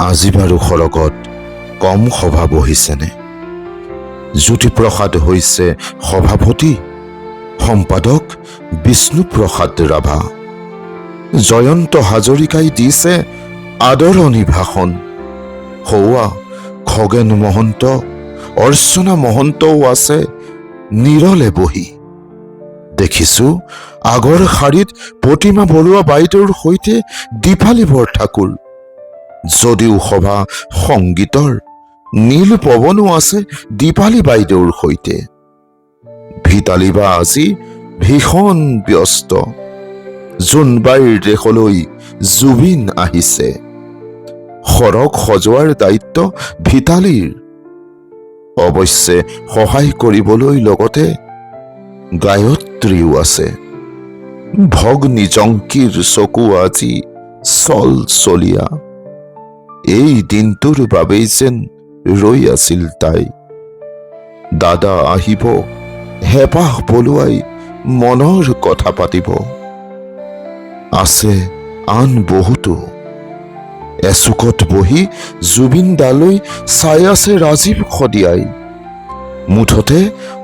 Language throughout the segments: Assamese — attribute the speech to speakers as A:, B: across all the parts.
A: আজি বাৰু সৰগত কম সভা বহিছেনে? জ্যোতিপ্ৰসাদ হৈছে সভাপতি, সম্পাদক বিষ্ণুপ্ৰসাদ ৰাভা। জয়ন্ত হাজৰিকাই দিছে আদৰণি ভাষণ। সৌৱা খগেন মহন্ত, অৰ্চনা মহন্তও আছে নিৰলে বহি। দেখিছো আগৰ শাৰীত প্ৰতিমা বৰুৱা বাইদেউৰ সৈতে দীপালী বৰঠাকুৰ। যদিও সভা সংগীতৰ, নীল পৱনো আছে দীপালী বাইদেউৰ সৈতে। ভিতালী বা আজি ভীষণ ব্যস্ত। জোনবাইৰ দেশলৈ জুবিন আহিছে। সৰগ সজোৱাৰ দায়িত্ব ভিতালীৰ। অৱশ্যে সহায় কৰিবলৈ লগতে গায়ত্ৰীও আছে। ভগ্নী জংকীৰ চকু আজি চল চলীয়া। এই দিনটোৰ বাবেই যেন ৰৈ আছিল তাই। দাদা আহিব, হেঁপাহ পলুৱাই মনৰ কথা পাতিব। আছে আন বহুতো। এচুকত বহি জুবিন দালৈ চাই আছে ৰাজীৱ শদিয়াই। মুঠতে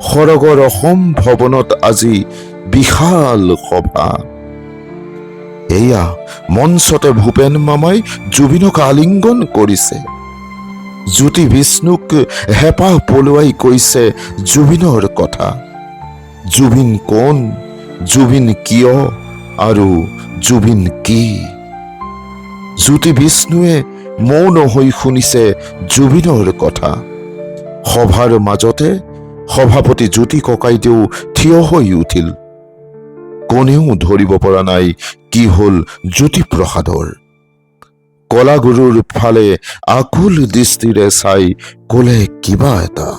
A: সৰগৰ অসম ভৱনত আজি বিশাল সভা। এয়া মঞ্চতে ভূপেন মামাই জুবিনক আলিংগন কৰিছে। জ্যোতি বিষ্ণুক হেঁপাহ পলুৱাই কৈছে জুবিনৰ কথা। জুবিন কোন, জুবিন কিয় আৰু জুবিন কি? জ্যোতি বিষ্ণুৱে মৌন হৈ শুনিছে জুবিনৰ কথা। সভাৰ মাজতে সভাপতি জ্যোতি ককাইদেউ থিয় হৈ উঠিল। কোনেও ধৰিব পৰা নাই কি হ'ল জ্যোতিপ্ৰসাদৰ। কলাগুৰুৰ ফালে আকুল দৃষ্টিৰে চাই কলে কিবা এটা।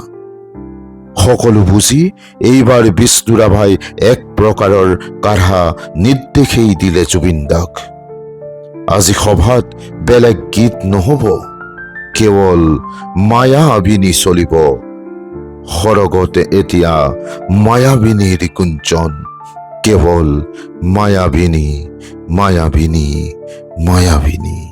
A: সকলো বুজি এইবাৰ বিষ্ণু ৰাভাই এক প্ৰকাৰৰ কাঢ়া নিৰ্দেশেই দিলে জুবিন দাক। আজি সভাত বেলেগ গীত নহ'ব, কেৱল মায়াবিনী চলিব। সৰগতে এতিয়া মায়াবিনীৰ গুঞ্জন, কেৱল মায়াবিনী, মায়াবিনী, মায়াবিনী।